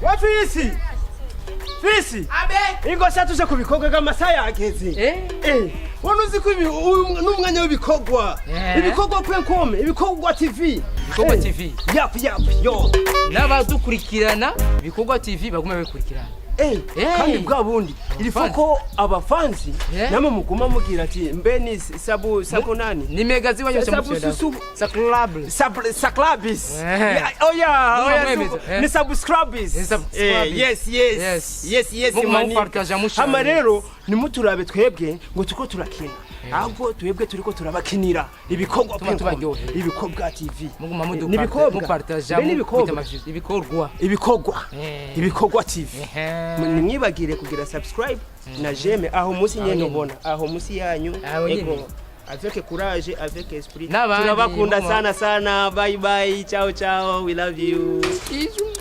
Wa fisi fisi. Abe. Ingo sha tuje ku bikorwa bw'amasaha yageze. Eh. Eh, wari uzi ko uyu n'umwanya w'ibikorwa. Ibikorwa kwe nkome, Ibikorwa TV. Ibikorwa Eh, TV. Yapu yapu yo. N'abadukurikirana Ibikorwa TV baguma bikurikirana. Eh, Eh. kandi bwa bundi il faut ko abafanzi namwe muguma mugira ati mbe ni sabu sabu nani? Ni mega ziwanyu. Sabu susu. Saklable. Saklabis. Eh. Oya, Muguma oya, mwemeza, eh. ni subscribers. Ni subscribers. Eh, yes. Yes. Yes. Muguma Mani. mupartaja, mushare. Hama rero nimuturabe twebwe ngo tuko turakina, ahubwo twebwe turiko turabakinira ibikorwa Tuma pe tubaryohera. Ibikorwa TV. Muguma Eh, ni ibikorwa. mupartaja. Mbe ni ibikorwa. Ibikorwa. Ibikorwa. Eh. Ibikorwa TV. Ehe. Nimwibagire kugira subscribe na j'aime aho munsi nyene. Nyene. Ubona aho munsi yanyu. Aho nyene. Ego. Avec courage, avec esprit. N'abandi, Turabakunda muguma- sana sana. Bye bye, ciao ciao, we love you. Ijwi.